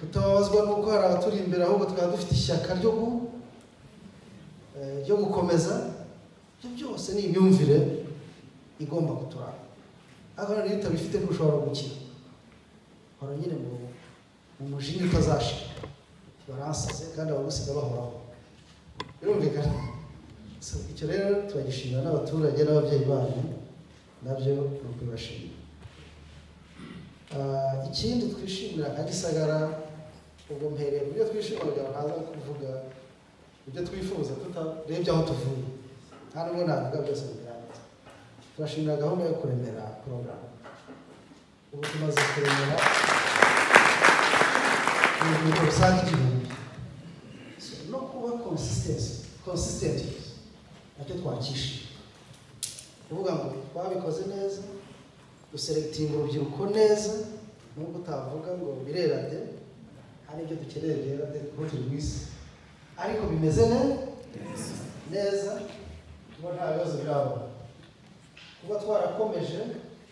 Kutababazwa n'uko hari abaturi imbere, ahubwo tukaba dufite ishyaka ryo gukomeza. Ibyo byose ni imyumvire igomba kuturanga. Ariko noneho iyo utabifite ntushobora gukira, hora nyine mu mujinya utazashira, baransize kandi abagusiga bahoraho. Birumvikana. So, icyo rero turagishimira n'abaturage n'ababyeyi banyu, nabyo ni ukubibashimira. Ikindi twishimira nka Gisagara, ubwo mpereye ku byo twishimira kugira ngo ntaza kuvuga ibyo twifuza tutarebye aho tuvuye, nta nubwo navuga byose ngo birangize. Turashimira gahunda yo kuremera porogaramu. Ubu tumaze kuremera urubyiruko rusaga 1000. So, no kuba consistent nacyo twakishimira, kuvuga ngo twabikoze neza, duselectinga urubyiruko neza, nubwo utavuga ngo birera de, hari ibyo dukeneye byera de kuko turi mu isi, ariko bimeze neza, kuba nta bibazo birabona, kuba twarakomeje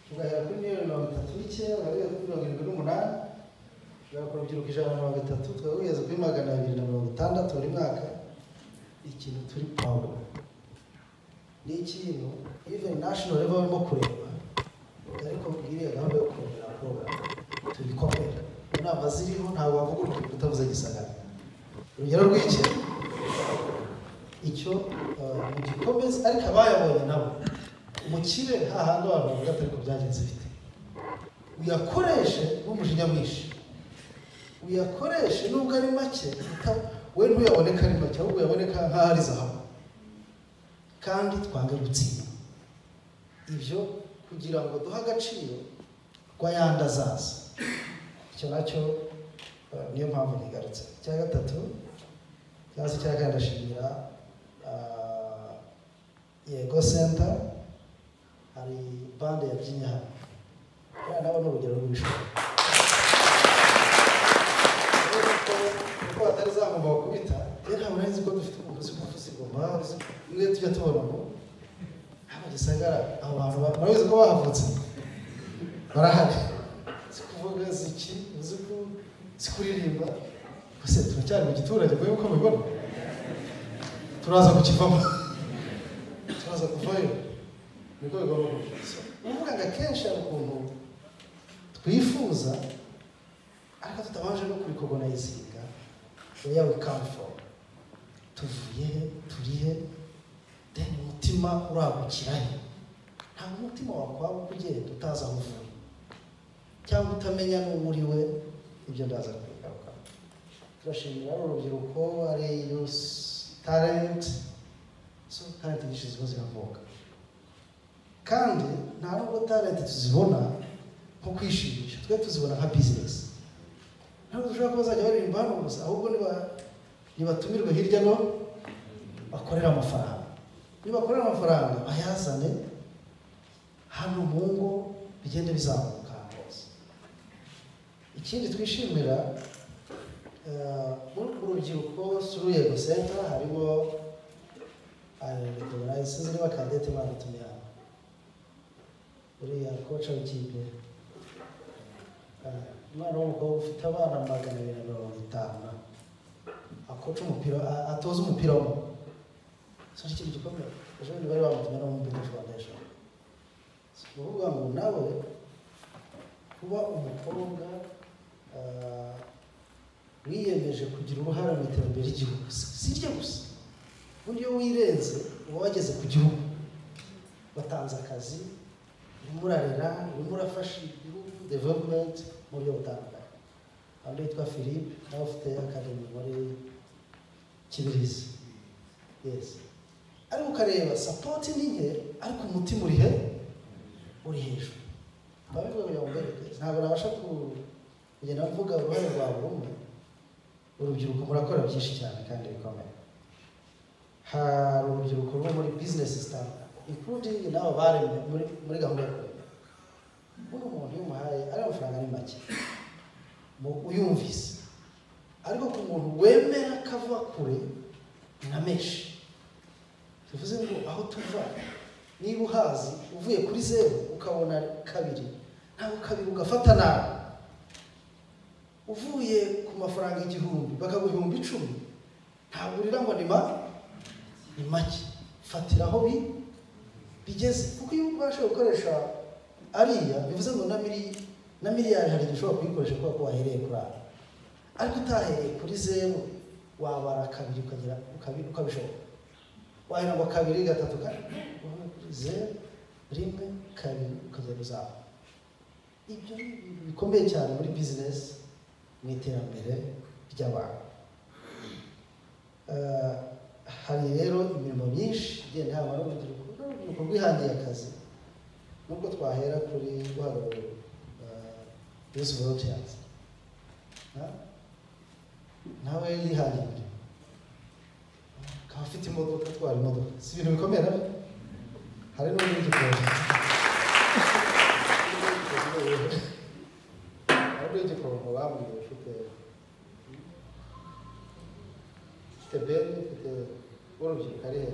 tugahera kuri miliyoni 39, tukagera kuri 78, tugakora urubyiruko 130, tukaba tugeze kuri 260 buri mwaka. Ikintu turi proud, ni ikintu even national level barimo kureba, ariko iriya gahunda yo kuremera program tubikomera. Inama ziriho, ntabwo wavuga urubyiruko utavuze Gisagara. Urugero rw'iki, icyo mugikomeze, ariko abayabonye nabo mukire hahandi abantu bavuga ati: "Ariko byagenze bite?" Uyakoreshe n'umujinya mwinshi, uyakoreshe nubwo ari make, we ntuyaboneka ari make, ahubwo uyaboneka nk'aho ari zahabu. Kandi twange gutsinda ibyo kugira ngo duhe agaciro rw'ayandi azaza. Icyo nacyo niyo mpamvu nigarutse. Icya gatatu cyangwa se icya kane, ndashimira Yego Center. Hari bande yabyinnye hano, buriya nabo ni urugero rw'ibishoboka kuko batari za ngoma bakubita. Rero ntabwo nari nzi ko dufite umuntu uzi kuvuza ingoma, imwe tujya tubona ngo hano Gisagara. Abo bantu murabizi ko bahavutse, barahari, uzi kuvuga ziki, uzi kuririmba. Gusa turacyari mu giturage, kubera uko mubibona turaza kukivamo, turaza kuvayo, niko bigomba kuba. So, uvuga ngo akenshi hari ukuntu twifuza ariko tutabanje no kurecognizinga where we come from, tuvuye he, turi he, then umutima uragukira he. Ntabwo umutima wakwabuka ugenda utazi aho uvuye cyangwa utamenya n'uwo uri we. Ibyo ndaza kubigaruka. Turashimira ari urubyiruko, ari youth talent. So talent nyinshi ziba ziravuka, kandi nta nubwo talent tuzibona nko kwishimisha, twe tuzibona nka business. Ntabwo dushobora kuba bazajya baririmba hano gusa, ahubwo nibatumirwe hirya no bakorera amafaranga, nibakorera amafaranga bayazane hano mu ngo, bigende bizamuka ahantu hose. Ikindi twishimira muri uru rubyiruko through Yego Center harimo, sinzi niba Kadete bamutumiye hano, uriya coach w'ikipe, umwana w'umukobwa ufite abana 250 acoacha umupira, atoza umupira w'amaguru. So ni ikintu gikomeye. Ejo bundi bari bamutumye no mu British Foundation. Si ukuvuga ngo nawe kuba umukobwa wiyemeje kugira uruhare mu iterambere ry'igihugu, si irye gusa. Ubundi iyo wirenze uba wageze ku gihugu, watanze akazi, urimo urarera, urimo urafasha igihugu development mu buryo butandukanye. Undi witwa Philippe nawe ufite academy muri Kibirizi, yes, ariko ukareba support ni nke, ariko umutima uri he? Uri hejuru. Babivuga kugira ngo mbereke, ntabwo nabasha kugenda mvuga uruhare rwa buri umwe. Urubyiruko murakora byinshi cyane kandi bikomeye. Hari urubyiruko rwo muri business zitandukanye, including n'abo baremye muri gahunda yo kurema. Buno umuntu iyo umuhaye ari amafaranga ni make mu uyumvise, ariko ku muntu wemera kava kure ni na menshi. Bivuze ngo aho tuva niba uhazi, uvuye kuri zeru ukabona kabiri, ntabwo kabiri ugafata nabi. Uvuye ku mafaranga 1000 bakaguha 10,000, ntabwo urira ngo ni make. Fatiraho bigeze, kuko iyo ubasha gukoresha ariya bivuze ngo na miliyari hari igihe ushobora kuyikoresha kubera ko wahereye kuri ayo. Ariko utahereye kuri zeru wabara kabiri ukagera ukabishobora. Wahera ngo 2 3 4, 0 1 2 ukagera uzamuka. Ibyo ni ibintu bikomeye cyane muri business, mu iterambere ry'abantu. Hari rero imirimo myinshi igenda ihabwa n'urubyiruko, n'urubyiruko rwihangiye akazi. Nubwo twahera kuri guhagararira youth volunteers, nawe yihangiye imirimo, akaba afite imodoka, atwara imodoka, si ibintu bikomeye nabyo. Hari n'undi w'igikondo, hari n'undi w'igikondo bambwiye ufite beni, ufite w'urubyiruko ari he?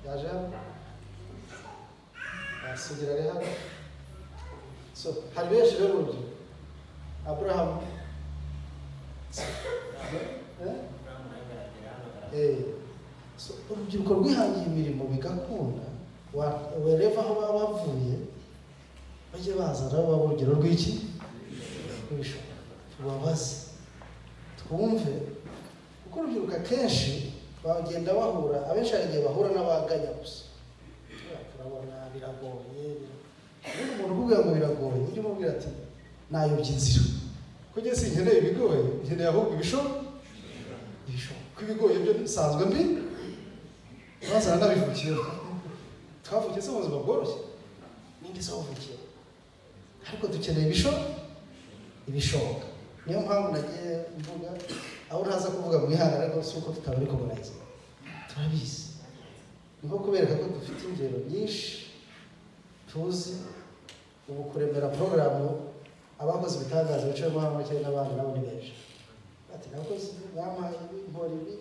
Yaje hano? Sugira ari hano? So hari benshi rero urubyiruko. Abraham so urubyiruko rwihangiye imirimo bigakunda, wereva aho baba bavuye bajye baza nabo baba urugero rw'iki rw'ibishoboka, tubabaze twumve, kuko urubyiruko akenshi bagenda bahura, abenshi hari igihe bahura n'abaganya gusa. Turabona biragoye, ubundi umuntu ukubwira ngo biragoye ujye umubwira ati nayobye inzira, kuko njye sinkeneye ibigoye, nkeneye ahubwo ibishoboka. Kuko ibigoye byo bisanzwe mbi bazana n'abivukiyeho. Twavukiye se mu buzima bworoshye, ninde se wavukiye? Ariko dukeneye ibishoboka. Niyo mpamvu nagiye mvuga aho ntaza kuvuga mu ihangana, ariko si uko tutabari recognize, turabizi. Ni nko kubereka ko dufite ingero nyinshi tuzi. Ubu kuremera porogaramu abakoze ibitangaza bicayemo hano cyane n'abandi nabo ni benshi, bati nakoze bampaye ibi, nkora ibi.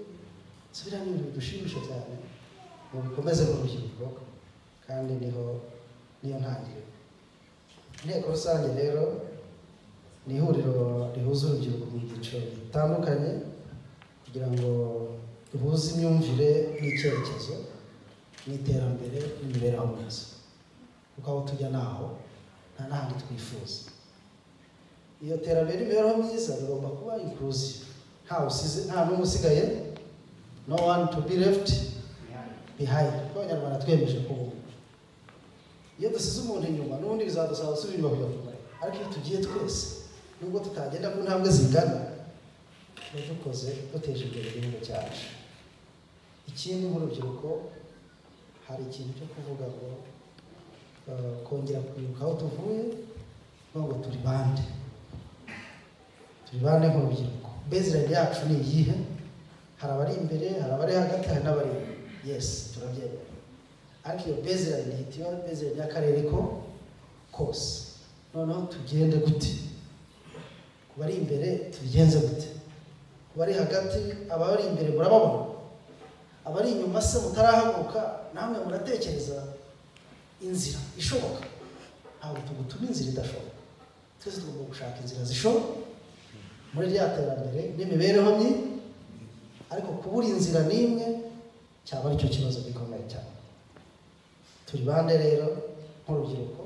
Biriya ni ibintu bidushimisha cyane, ngo bikomeze mu rubyiruko, kandi niho niyo ntangiriro. Inteko rusange rero ni ihuriro rihuza urubyiruko mu byiciro bitandukanye kugira ngo duhuze imyumvire n'icyerekezo n'iterambere n'imibereho myiza, kuko aho tujya naho nta n'ahandi twifuza. Iyo terambere n'imibereho myiza bigomba kuba inclusive, nta n'umwe usigaye, no one to be left behind. Kuko Abanyarwanda twemeje ko ubu iyo dusize umuntu inyuma n'ubundi bizadusaba gusubira inyuma kujya kumureba, ariko iyo tugiye twese nubwo tutagenda ku ntambwe zingana, tuba dukoze duteje imbere igihugu cyacu. Ikindi nk'urubyiruko hari ikintu cyo kuvuga ngo kongera kwibuka aho tuvuye, ngo turi bande, turi bande nk'urubyiruko. Baseline yacu ni iyihe? Hari abari imbere, hari abari hagati, hari n'abari inyuma. Yes, turabyemera, ariko iyo baseline ihita iba baseline y'akarere ko kose. Noneho tugende gute? Ku bari imbere tubigenze gute? Ku bari hagati, abari imbere murababona, abari inyuma se mutarahaguruka namwe muratekereza inzira ishoboka? Ntabwo tugutuma inzira idashoboka, twese tugomba gushaka inzira zishoboka muri rya terambere n'imibereho myiza, ariko kubura inzira n'imwe cyaba aricyo kibazo gikomeye cyane. Turi bande rero nk'urubyiruko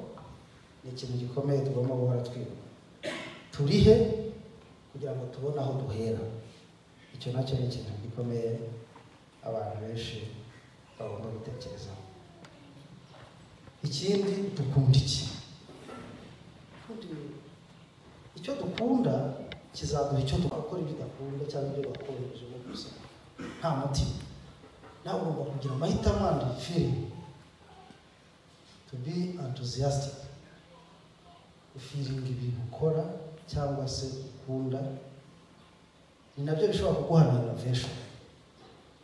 ni ikintu gikomeye tugomba guhora twibuka. Turihe kugira ngo tubone aho duhera. Icyo nacyo ni ikintu gikomeye abantu benshi bagomba gutekerezaho. Ikindi, dukunda iki? Icyo dukunda kizaduha icyo dukora, ibyo udakunda cyangwa ibyo bakoherejemo gusa nta mutima. Nawe ugomba kugira amahitamo and feeling to be enthusiastic, ufiringa ibintu ukora cyangwa se ukunda, ni nabyo bishobora kuguha na innovation.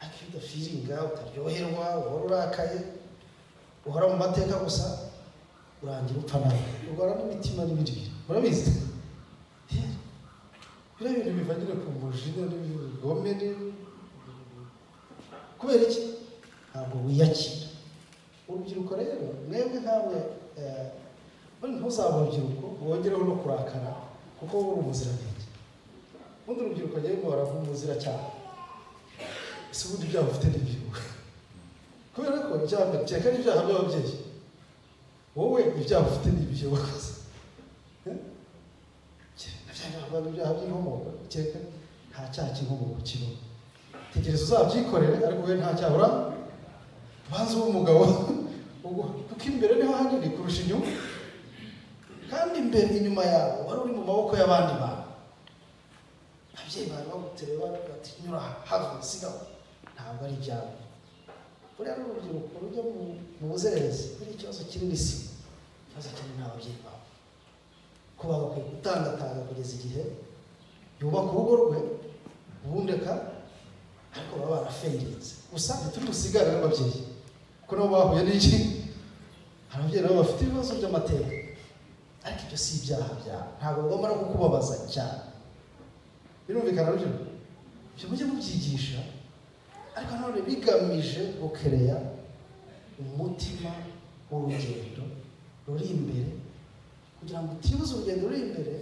Ariko iyo udafiringa, utaryoherwa, uhora urakaye, uhora mu mateka gusa, urangira upfa nabi, urwara n'imitima n'ibindi bintu. Murabizi biriya bintu bivangira ku mujinya n'ibigome, kubera iki? Ntabwo wiyakira. Urubyiruko rero mwebwe nkamwe, ntuzaba urubyiruko wongereho no kurakara, kuko wowe uri umuziranenge. Ubundi urubyiruko ngewe muhora muzira cyane. Ese ubundi ibyaha ufite ni ibihe? Kubera ko icya mbere kereka n'ibyaha by'ababyeyi, wowe ibyaha ufite ni ibihe wakoze? Ibyaha by'inkomoko, kereka nta cyaha cy'inkomoko kibaho. Tegereza uzabyikorere, ariko wowe nta cyaha ura banza ube umugabo, kuko imbere niho hanini kurusha inyuma. Kandi imbere inyuma yawe wari uri mu maboko y'abandi bantu. Ababyeyi bawe baguteruye bati nyura have sigaho, ntabwo ari ibyawe. Buriya n'urubyiruko rujya mu buzererezi, buriya ikibazo kinini si ikibazo kinini ni ababyeyi bawe, ko bagakwiye gutangatanga kugeza igihe yubaka urugo rwe ubundi ariko baba barafeirinze. Gusa ntituri busigare n'ababyeyi, kuko nabo bahuye n'iki? Hari ababyeyi nabo bafite ibibazo by'amateka, ariko ibyo si ibyaha byawe, ntabwo bagomba no kukubabaza cyane. Birumvikana rubyiruko? Ibyo mujye mubyigisha, ariko nanone bigamije gukereya umutima w'urugendo ruri imbere, kugira ngo utibuze urugendo ruri imbere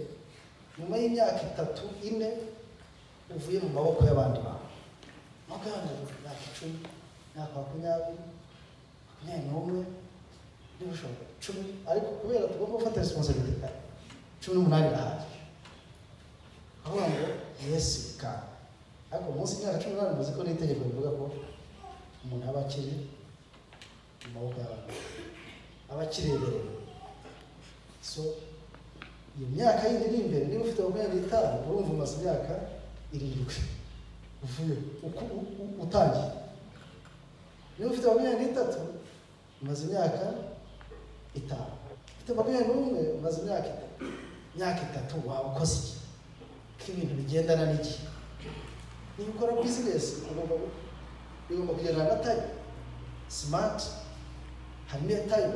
nyuma y'imyaka 3, 4 uvuye mu maboko y'abandi bantu. Amaboko y'abandi bantu, imyaka 10, imyaka 20, 21, niba ushobora 10, ariko kubera tugomba gufata responsibility kare, 18 irahagije. Avuga ngo yes ka. Ariko munsi y'imyaka 18 muzi ko n'itegeko rivuga ko umuntu aba akiri mu maboko y'abantu, aba akireberera. So iyo myaka yindi iri imbere, niba ufite 25, urumva umaze imyaka 7 uvuye utangiye. Niba ufite 23, umaze imyaka 5. Ufite 21, umaze imyaka 3. Imyaka 3 waba ukoze iki? Ko ibintu bigendana n'iki? Niba ukora business, ugomba kugendana na time. Smart, hari n'iyo time.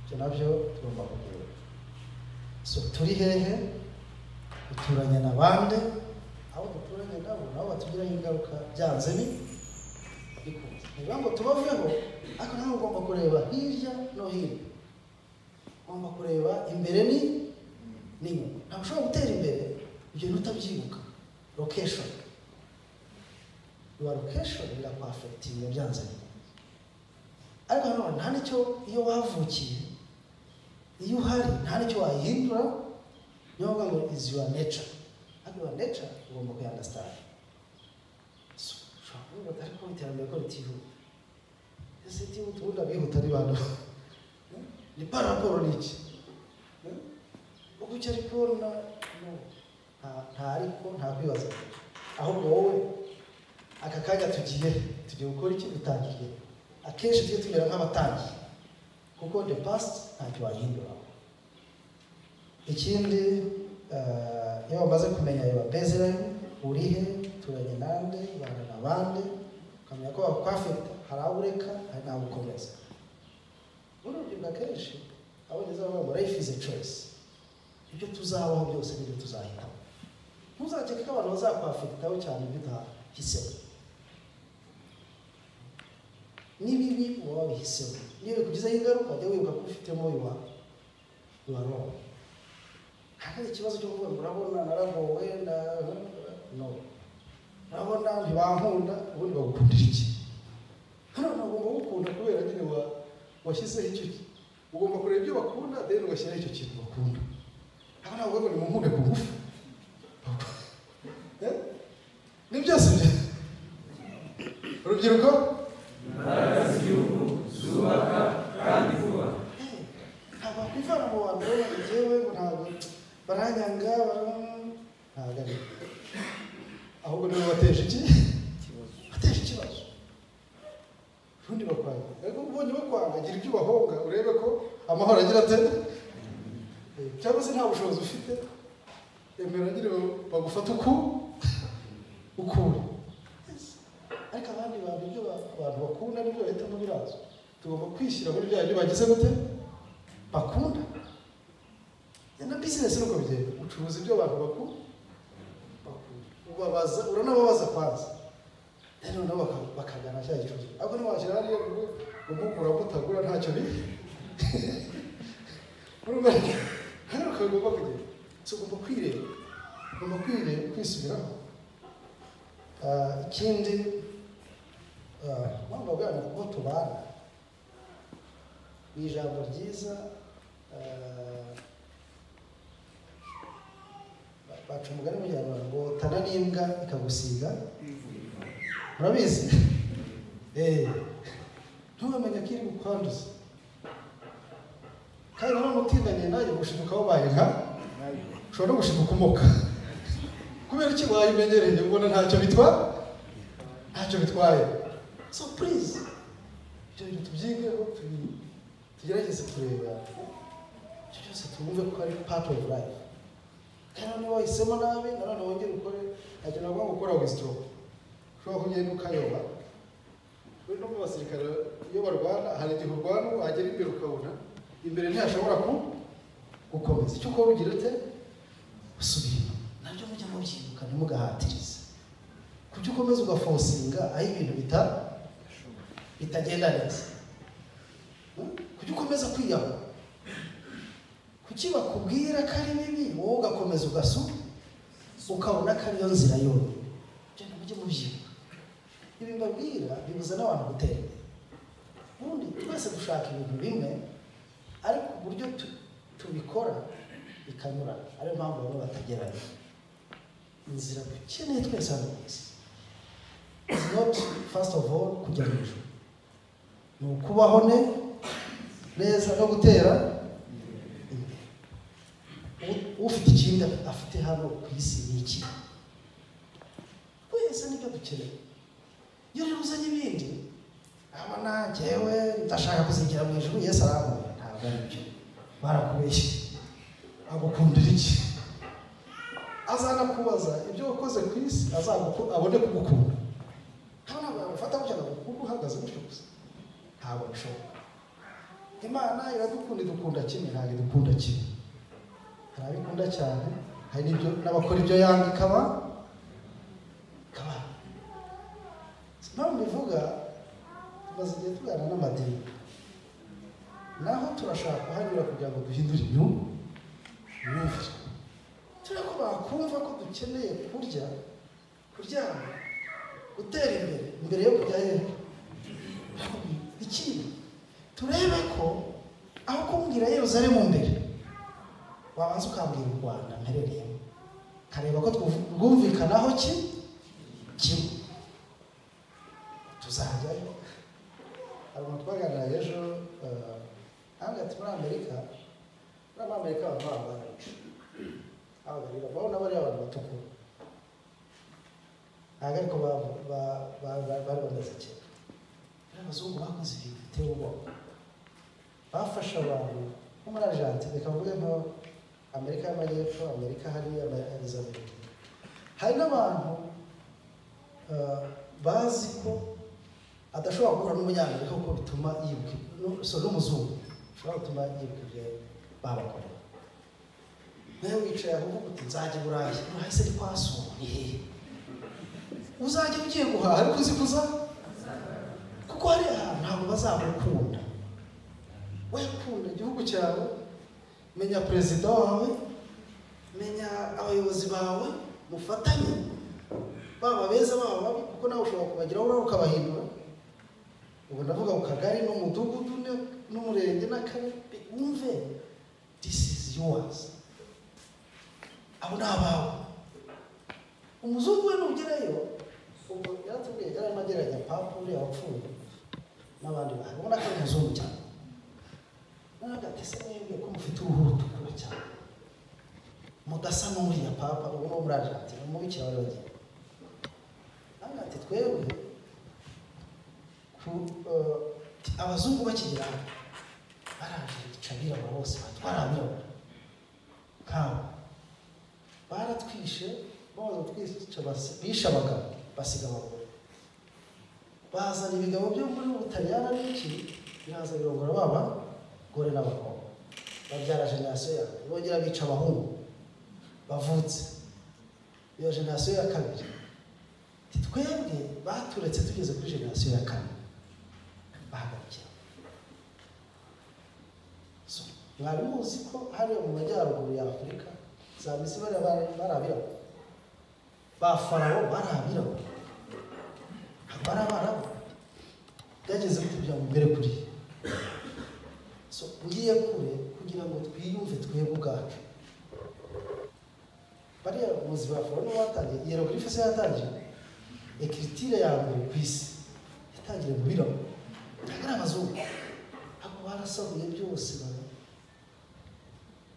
Ibyo nabyo tugomba kubireba. So turi hehe? Duturanye na bande? Abo duturanye nabo nabo batugiraho ingaruka byanze bikunze. Ni ngo tubaveho, ariko nawe ugomba kureba hirya no hino. Ugomba kureba imbere n'inyuma. Ntabwo ushobora gutera imbere ibyo bintu utabyibuka. Location. Your location irakwafectinga byanze bikunze. Ariko nanone nta n'icyo iyo wavukiye, iyo uhari nta n'icyo wayihindura, niyo bavuga ngo is your nature. Ariko your nature ugomba kuyi-understand. So, ushobora kuvuga ati ariko iterambere ko ritihuta. Ese ritihuta ubundi abihuta ni bantu? Ni par rapport n'iki? Ubwo icyo ariko na no nta ariko nta kwibaza. Ahubwo wowe aka kanya tugiye gukora iki, dutangiriye. Akenshi tujye tumera nk'abatangiye, kuko the past ntacyo wahindura. Ikindi, iyo bamaze kumenya your baseline, urihe, turanye nande, bana na bande, ukamenya ko bakwafekita, hari abo ureka, hari n'abo ukomeza. Muri urubyiruko akenshi abongereza bavuga ngo life is a choice. Ibyo tuzabaho byose nibyo tuzahitamo. Ntuzakeke ko abantu bazakwafekitaho cyane ibyo utahisemo. N'ibibi uba wabihisemo. Niyo bikugizeho ingaruka, jya wibuka ko ufitemo your role. Ntabwo ari ikibazo cyo kuvuga ngo urabona naragowe na no. Urabona ntibankunda, ubundi bagukundira iki? Hano ugomba gukunda kubera nyine washyizeho icyo, ugomba kureba ibyo bakunda, then ugashyiraho icyo kintu bakunda. Hano ntabwo ngo nimunkunde ku ngufu. Ni byose byo. Urubyiruko imbaraga z'igihugu zubaka kandi vuba. Ntabwo wakwivana mu bantu rero njyewe ngo ntabwo baranyanga, ntabwo ari. Ahubwo nibo bateje iki? Bateje ikibazo. Ubundi bakwanga. Ariko ubonye bakwanga, gira ibyo ubahonga, urebe ko amahoro agira ate? Cyangwa se nta bushobozi ufite, emera nyine bagufata ukuri. Ariko abandi bantu ibyo abantu bakunda n'ibyo bahitamo birazwi. Tugomba kwishyira muri bya byo bagize gute? Bakunda. Na business nuko bigenda, ucuruza ibyo abantu bakunda. Ubabaza, uranababaza kwanza. Rero nabo bakagana cya gicuruzwa. Ariko niwashyira hariya ngo umugura mutagura ntacyo bi. Urumva hano kagomba kugenda. So ugomba kwireba. Tugomba kwisubiraho. Ikindi mpamvu bwana kuko tubana ni ijambo ryiza, baca umugani mu Kinyarwanda ngo tana n'imbwa ikagusiga, murabizi, ntumenye ko iri bukwanduza, kandi nanone utindaniye nayo gushiduka wabaye nka ushobora no gushiduka umoka kubera iki wayimenyereye ubona ntacyo bitwaye. So please ibyo bintu tubyigeho, tugerageze kureba ibyo byose, twumve ko ari part of life. Kandi niba wahisemo nabi nanone wongere ukore, ntacyo navuga ngo ukora withdraw, ushobora kugenda ukayoba. No mu basirikare iyo barwana hari igihe urwana wagera imbere ukabona imbere ntiyashobora gukomeza, icyo ukora ugira ute usubira inyuma. Nabyo mujya mubyibuka, ntimugahatirize kubyo ukomeza ugaforcinga aho ibintu bitagenda neza, kujya ukomeza kwiyahura. Kuki bakubwira ko ari bibi wowe ugakomeza ukabona ko ariyo nzira yonyine? Ibyo mujye mubyibuka. Ibi mbabwira bibuza n'abantu gutera imbere. Ubundi twese dushaka ibintu bimwe, ariko uburyo tubikora bikanyurana, ariyo mpamvu bamwe batagerayo. Inzira dukeneye twese hano ku isi is not first of all kujya mu ijuru, ni ukubaho neza no gutera imbere. Ufite ikindi afite hano ku isi ni iki? Twese nibyo dukeneye. Iyo rero uzanye ibindi, abona njyewe ndashaka kuzigira mu ijuru, Yesu arankunda, ntabwo ari byo, barakubeshye. Agukundira iki? Azanakubaza ibyo wakoze ku isi, abone kugukunda. Ntabwo yagufata gutya ngo agukunde uhagaze gutyo gusa, ntabwo bishoboka. Imana iradukunda, idukunda kimwe, ntabwo idukunda kimwe. Hari abikunda cyane, hari n'ibyo n'abakora ibyo yanga ikaba. Impamvu mbivuga, tumaze igihe tuganira n'amadini, naho turashaka kuhanyura kugira ngo duhindure imyumvire, turebe ko bakumva ko dukeneye kurya, kuryama, gutera imbere mbere yo kujya hehe. Ikindi turebe ko aho kumbwira Yerusalemu mbere, wabanza ukambwira u Rwanda mperereyemo, nkareba ko twumvikanaho kimwe, tuzajyayo. Hari umuntu twaganiraga ejo, ati muri Amerika, abantu baba barabica abagarira, babona bariya abantu batukura, ntabwo ariko bari bameze kera. Abazungu bakoze ibintu biteye ubwoba, bafashe abantu nko muri Argentine, reka mvuge nko Amerika y'Amajyepfo, Amerika hariya Amerika, hari n'abantu bazi ko adashobora guhura n'umunyamerika kuko bituma yibuka, n'umuzungu ushobora gutuma yibuka ibyo babakoreye. Nawe wicaye aho uvuga uti nzajya i Burayi, Burayi se ni kwa so, ni hehe? Uzajya ugiye guhaha ariko uzi kuza, kuko hari ahantu ntabwo bazagukunda. We kunda igihugu cyawe, menya perezida wawe, menya abayobozi bawe, mufatanye, baba beza baba babi, kuko nawe ushobora kubagiraho uruhare ukabahindura. Ubu ndavuga ku kagari n'umudugudu n'umurenge n'akarere, wumve this is yours, abo ni abawe. Umuzungu we nugerayo, ubwo yaratubwiye, yari arimo agereranya papa uriya wapfuye n'abandi bantu, ubona ko ari umuzungu cyane. Naravuga ati ese mwebwe ko mufite uruhu rutukura cyane, mudasa n'uriya papa, ubu ni uwo muri Argentine, umubikira wari wagiye. Naravuga ati twebwe abazungu bakigera hano baraje bica abirabura bose, batwara abirabura nkabo, baratwishe, bamaze kutwica bishe abagabo basiga abagore, bazana ibigabo byo muri Butaliyani n'iki, biraza birongora b'abagore n'abakobwa, babyara generasiyo ya mbere, bongera bica abahungu bavutse iyo generasiyo ya kabiri. Twebwe baturetse tugeze kuri generasiyo ya kane bahagarikira. So mwari muzi ko hariya mu majyaruguru ya Afurika za misi bari abirabura, Ba Farawo bari abirabura, ntabwo ari Abarabu. Byageze gute kugira ngo bimere kuriya? So ngiye kure kugira ngo twiyumve twebwe ubwacu. Bariya muzi ba Farawo nibo batangiye hiéroglyphe. Se yatangiye écriture ya mbere ku isi, yatangiriye mu birabura, ntabwo ari abazungu. Ntabwo barasahuye byose,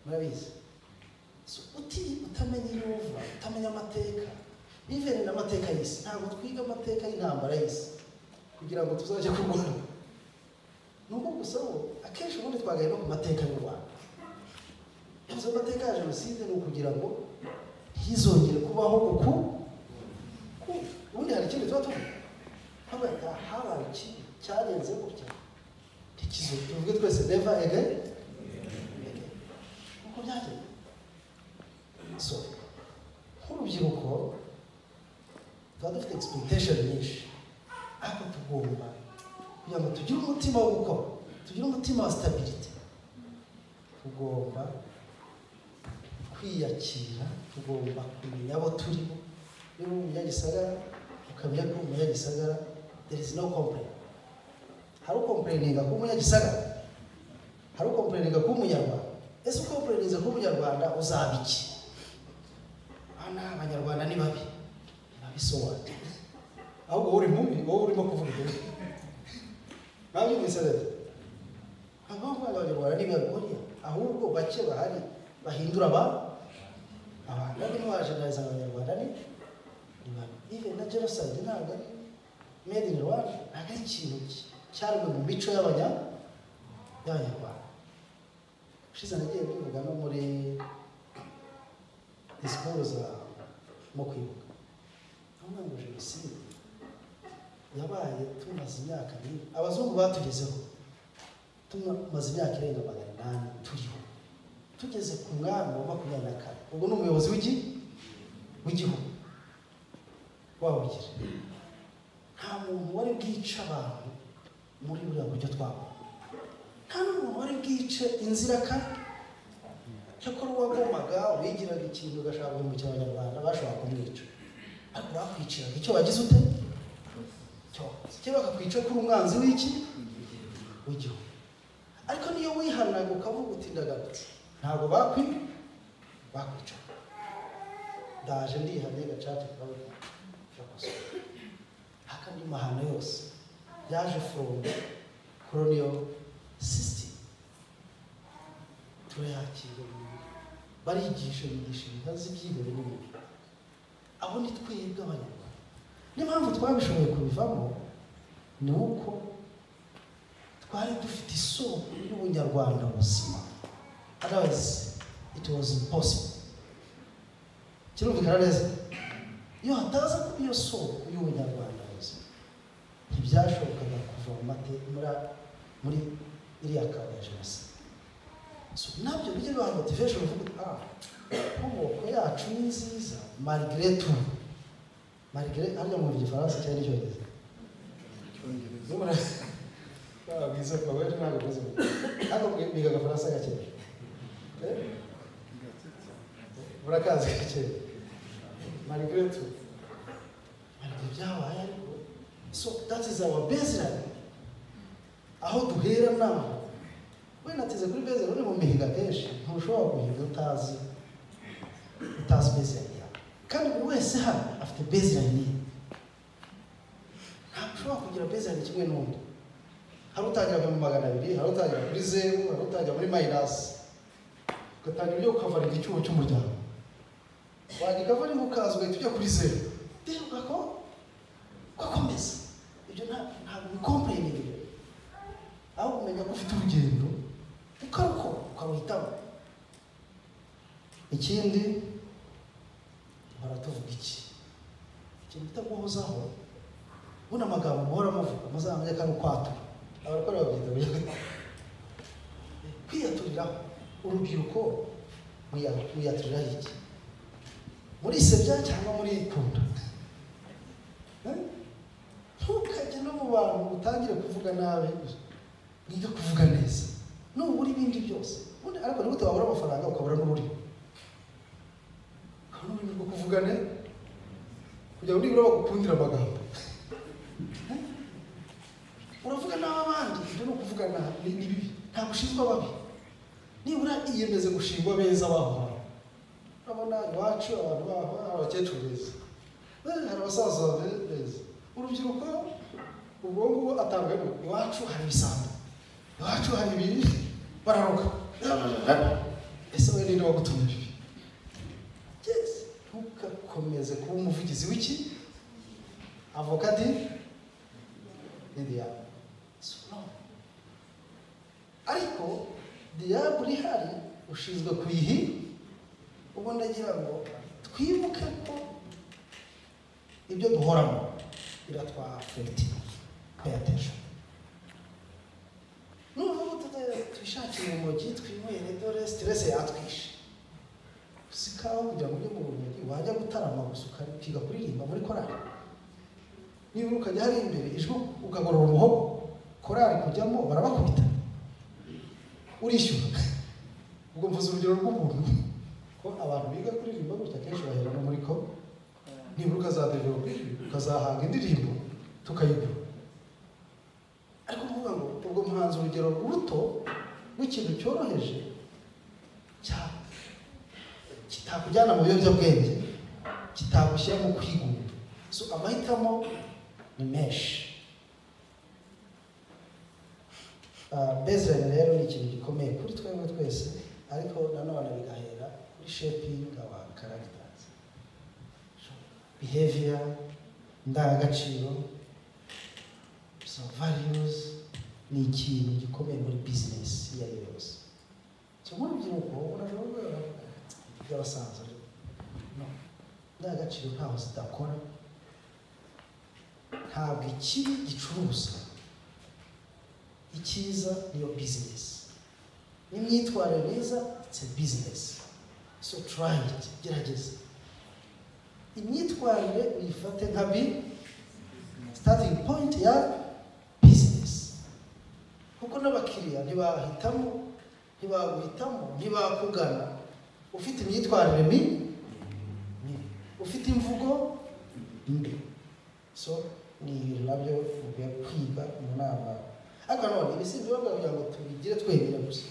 murabizi. So uti utamenya iyo uva, utamenya amateka, even n'amateka y'isi, ntabwo twiga amateka y'intambara y'isi kugira ngo tuzajye kurwana. Ni uko gusa bo akenshi ubundi twagaye no ku mateka y'u Rwanda. Yavuze amateka ya jenoside ni ukugira ngo ntizongere kubaho uku. Ubundi hari ikindi tuba tuvuga, habaye habaye ikibi cyagenze gutya, ntikizo tuvuge twese never again again, uko byagenze. So nk'urubyiruko tuba dufite expectation nyinshi, ariko tugomba kugira ngo tugire umutima wo gukora, tugire umutima wa stability, tugomba kwiyakira, tugomba kumenya abo turibo. Niba uri umunyagisagara, ukamenya ko uri umunyagisagara, there is no complaint. Hari ucomplaininga kuba umunyagisagara? Hari ucomplaininga kuba umunyarwanda? Ese ucomplaininze kuba umunyarwanda uzaba iki? Hano Abanyarwanda ni babi, ni babi, so what? Ahubwo wowe uri mubi, wowe urimo kuvuga ibyo mwabyumvise neza. Ntabwo bavuga ngo Abanyarwanda ni babi, oya, ahubwo bake bahari bahindura aba abantu babi. Ntiwageneraliza ngo Abanyarwanda ni babi. Even na genocide ntabwo ari made in Rwanda, ntabwo ari ikintu cyaremwe mu mico y'Abanyarwanda. Ushize nagiye mbivuga no muri disikuru za mu kwibuka, aho ngo jenoside yabaye tumaze imyaka myinshi, abazungu batugezeho tumaze imyaka irenga 800 turiho. Tugeze ku mwami wa 24, ubwo ni umuyobozi w'igihugu wawugira, nta muntu wari bwice abantu muri buriya buryo twabona, nta n'umuntu wari bwice inziraka. Cyakora uwagomaga, wigiraga ikintu ugashaka guhemukira Abanyarwanda, bashobora kumwica, ariko bakwiciraga icyo wagize ute cyo cyo bakakwica kuri umwanzi w'iki w'igihugu. Ariko niyo wihanaga ukavuga uti ndagarutse, ntabwo bakwica. Ndaje ndihanye, gacaca kabuga yakosora andi mahano yose yaje from colonial system, turayakira. Barigisha, bigisha ibibazo ibyihebe n'ibindi. Abo ni twebwe Abanyarwanda. Niyo mpamvu twabishoboye kubivamo, ni uko twari dufite isoko y'ubunyarwanda buzima. Otherwise it was impossible. Kirumvikana neza, iyo hataza kuba iyo soko y'ubunyarwanda buzima, ntibyashobokaga kuva mu mateka muri iriya kawa ya jenoside. So nabyo bijya bibaha motivation, uvuga uti ah, inkomoko yacu ni nziza malgré tout. Malgré harya mu Gifaransa cyangwa n'Icyongereza? Bwiza kwa wewe, ntabwo bize, ariko biga Agafaransa gake. Eh? Murakazi gake. Malgré tout, malgré byabaye, ariko so that is our baseline, aho duhera. Naho wenda nateze kuri baseline, uri mu mihigo akenshi ntushobora guhiga utazi baseline yawe. Kandi buri wese hano afite baseline ye. Ntabwo ushobora kugira baseline kimwe n'undi. Hari utangira mu 200, hari utangira kuri zeru, hari utangira muri minus, ugatangira ibyo ukavaringa icyuho cy'umuryango, wagikavaringa ukaza ugahita ujya kuri zeru, then ugakomeza. Ibyo ntabwo bicomplaininga ibyo, ahubwo umenya ko ufite urugendo, ukarukora, ukaruhitamo. Ikindi baratuvuga iki ikintu bita guhozaho. Buno amagambo muhora muvuga, muzamenye ko ari ukwatura. Abarokore babyita kwiyaturiraho. Urubyiruko mwiyaturiraho iki? Murisebya cyangwa murikunda? Eh? Ntukajye no mu bantu utangire kuvuga nabi, mwige kuvuga neza nubura ibindi byose. Ubundi ariko nigute wabura amafaranga ukabura n'ururimi, ukabura n'ururimi rwo kuvuga neza? Kugira ngo nibura bagukundire amagambo. Uravuga nabi abandi, ibyo ni ukuvuga nabi, ni bibi. Ntabwo ushinzwe ababi. Nibura iyemeze gushingwa beza baho hantu. Urabona iwacu abantu baho hari abakecuru beza, hari abasaza beza. Urubyiruko ubwo ngubu atanga iwacu hari ibisambo, iwacu hari ibi bararoga. Ese wowe ninde wagutumye ibi? Yes, ntugakomeze kuba umuvugizi w'iki? Avocat du diable. So, no. Ariko diable ihari ushinzwe kuyihi. Ubwo ndagira ngo twibuke ko ibyo duhoramo biratwa-affecta. Pay attention. Nuvuga twishakire urumogi twinywere, dore stress yatwishe. Sikaho kugira ngo ujye mu rumogi wajya gutarama gusa ukiga kuririmba muri korali. Niba ukajya hari imbere ijwi ukagorora umuhogo, korali kujyamo barabakubita. Urishyura. Ubwo mvuze urugero rw'ubuntu ko abantu biga kuririmba gutya kenshi bahera no muri ko. Nibura ukazadevelopa ijwi ukazahanga indirimbo tukayigura. Ariko kuvuga ngo ubwo muhanze urugero ruto rw'ikintu cyoroheje kitakujyana mu biyobyabwenge, kitagushyira mu kwigunga. So amahitamo ni menshi. Baseline rero ni ikintu gikomeye kuri twebwe twese, ariko nanone bigahera kuri shaping our characters, behavior, indangagaciro, so values ni ikintu gikomeye muri business iyo ari yo yose. So nk'urubyiruko urashobora kuvuga by'abasaza, no, indangagaciro ntaho zidakora. Ntabwo ikibi gicuruza, icyiza niyo business, n'imyitwarire myiza it's a business. So try it, gerageza imyitwarire uyifate nka bi starting point ya business, kuko n'abakiriya ntibahitamo, ntibaguhitamo, ntibakugana ufite imyitwarire mibi, ufite imvugo mbi. So ni ibintu nabyo mukwiye kwiga mu nama. Ariko nanone ibi si ibyo kugira ngo tubigire twenyine gusa,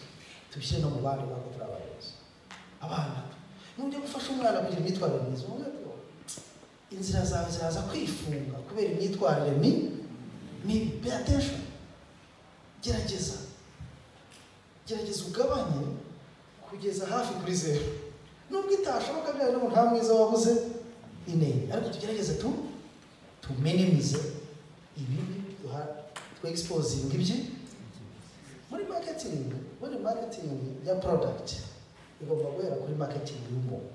tubishyire no mu bandi ntabwo turi abayobozi. Abana, nujya gufasha umwana kugira imyitwarire myiza, umubwire ati, inzira zawe ziraza kwifunga kubera imyitwarire mibi. Pay attention, gerageza, gerageza ugabanye kugeza hafi kuri zero, nubwo itashoboka byawe n'umuntu nta mwiza wabuze inenge, ariko tugerageze tuminimize ibibi, twexposinga ibyi muri marketing. Muri marketing ya product igomba guhera kuri marketing y'umuntu.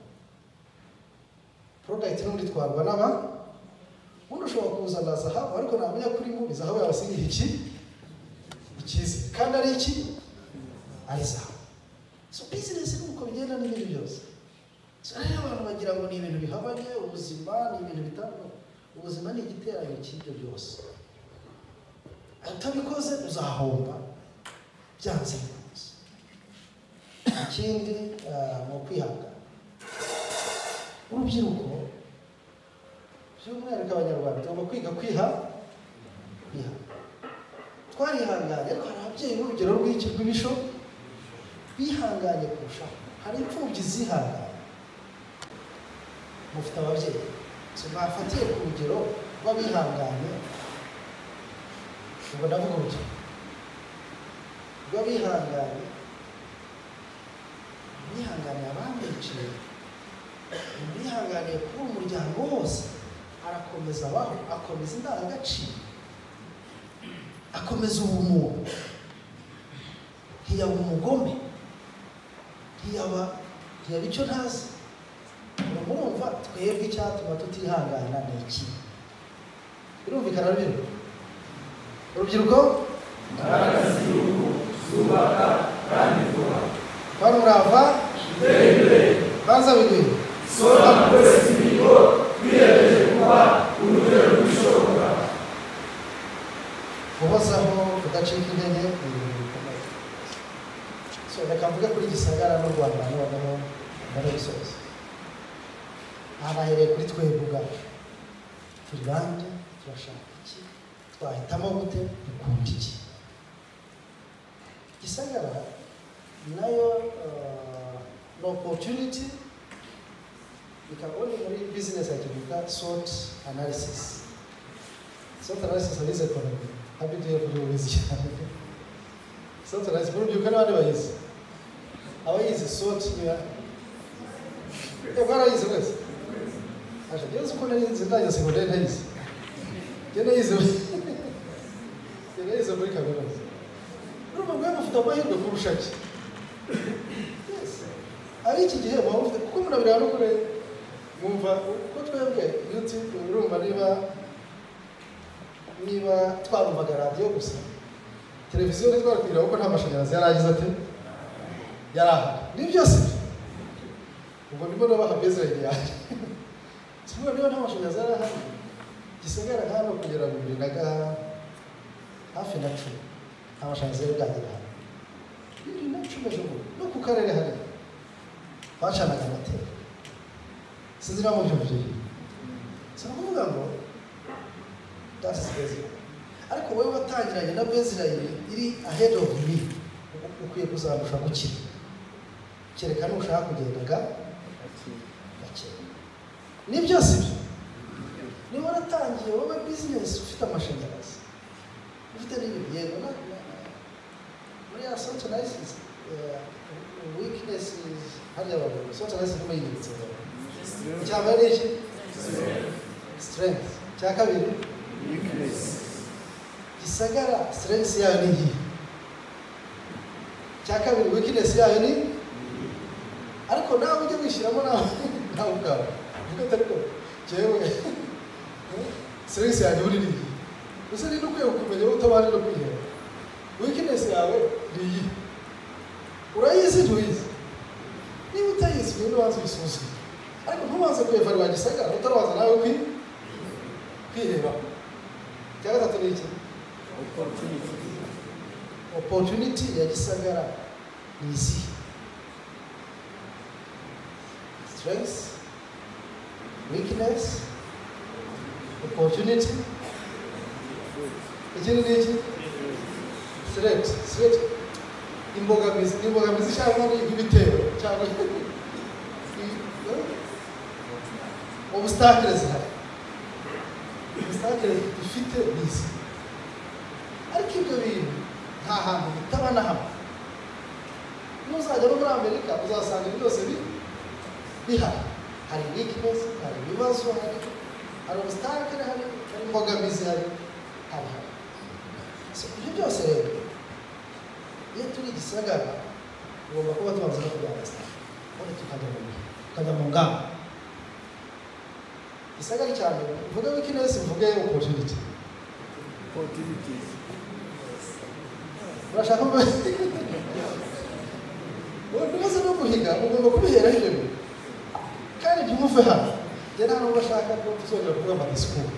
Product n'ubundi itwarwa n'aba ubundi ushobora kuzana zahabu, ariko namenya kuri mubi zahabu yawe singihe iki ikize kandi ari iki ari zahabu. So business ni uko bigenda n'ibindi byose. So rero abantu bagira ngo ni ibintu bihabanye, ubuzima ni ibintu bitandukanye. Ubuzima ni igiteranyo cy'ibyo byose. Utabikoze uzahomba byanze bikunze. Ikindi ni ukwihangana. Urubyiruko by'umwihariko Abanyarwanda tugomba kwiga kwihangana. Twarihanganye, ariko hari ababyeyi b'urugero rw'iki rw'ibisho bihanganye kurushaho. Hari imfubyi zihanganye. Mufite ababyeyi, so mwafatiye ku rugero rw'abihanganye. Ubwo ndavuga urugero rw'abihanganye, bihanganiye abamwiciye, bihanganiye kuri umuryango wose, arakomeza abaho, akomeza indangagaciro, akomeza ubumuntu, ntiyaba umugome, ntiyaba icyo ntazi. Murumva twebwe icyatuma tutihangana ni iki? Birumvikana rubyiruko? Urubyiruko imbaraga z'igihugu zubaka kandi vuba. Barurava banza bigwi sora kwesa imihigo twiyemeje kuba urugero rw'ibishoboka. Guhozaho, kudacika intege ni ibintu bikomeye. So reka mvuge kuri Gisagara n'u Rwanda noneho mbere gusoza. Aha nahereye kuri twebwe ubwacu. Turi bande? Turashaka iki? Twahitamo gute? Dukunda iki? Gisagara nayo ni opportunity, ikaba uri muri business yakivuga SWOT analysis. SWOT analysis abize economy, habi kuri ubizi cyane. SWOT analysis murubyiruko n'abandi bayizi, abayizi SWOT niba mwarayizi mwese. Asha njyewe uko nari nzi ndangiza segonderi ntayizi, njye nayize muri kaminuza. Urumva mwe mufite amahirwe kurusha ki? Yes, ari iki gihe muba mufite, kuko murabireba no kure mwumva uko twebwe YouTube. Urumva niba twarumvaga radiyo gusa, televiziyo ntitwarakwira kuko nta mashanyarazi yari agize ate, yari ahari. Ni byose ubwo ndimo ndabaha baseline yanjye. Tuvuga niba nta mashanyarazi yari ahari, Gisagara hano kugera 2010 nta mashanyarazi yari bwagera hano. 2010 ejo bundi no ku karere hariya bacanaga amatara, sinzi niba mubyumvise. Si ukuvuga ngo that is basic, ariko wowe watangiranye na baseline iri ahead of me, ukwiye kuzamurusha gukira, kereka nushaka kugenda gake. Ni byose ibyo. Niba waratangiye wowe business ufite amashanyarazi, ufite n'ibintu, yego muri ya SWOT analysis, weakness hariya bavuga SWOT analysis nimuyibitse. Icya mbere ni iki? Strength. Icya kabiri? Weakness. Gisagara strength yayo ni iyi. Icya kabiri weakness yayo ni, ariko nawe ujye wishyiramo nawe ubwawe uvuge ati ariko jewe strength yanjye buri ni iyi. Gusa niba ukwiye kumenya wowe utabanje no kwiheba, weakness yawe ni iyi, urayizi ntuyizi? Niba utayizi ugende ubanze uyisuzume, ariko ntubanze kuevaluwa Gisagara utarabanza nawe kwiheba. Icya gatatu ni iki? Opportunity. Opportunity ya Gisagara ni izihe? Strength, weakness, opportunity. Ikindi ni iki? Threat. Threat, imbogamizi. Ni imbogamizi cyangwa ni nk'ibitero cyangwa obstacles zihari? Obstacles dufite ni izi. Ariko ibyo bintu nta hantu bitaba na hamwe. Nuzajya no muri Amerika uzasanga ibyo byose bihari. Hari weakness, hari ibibazo, hari obstacle, hari imbogamizi, hari. So ibyo byose rero, iyo turi Gisagara tugomba kuba tubanza no kubyandika, ubundi tukajya mu ngamba. Gisagara icya mbere mvuge weakness, mvuge opportunity. Opportunities. Urashaka ko umaze no guhiga ugomba kubiheraho ibyo bintu, kandi ntimuve hano. Njye nta nubwo ashaka ko tuzongera kuvuga amadisikuru.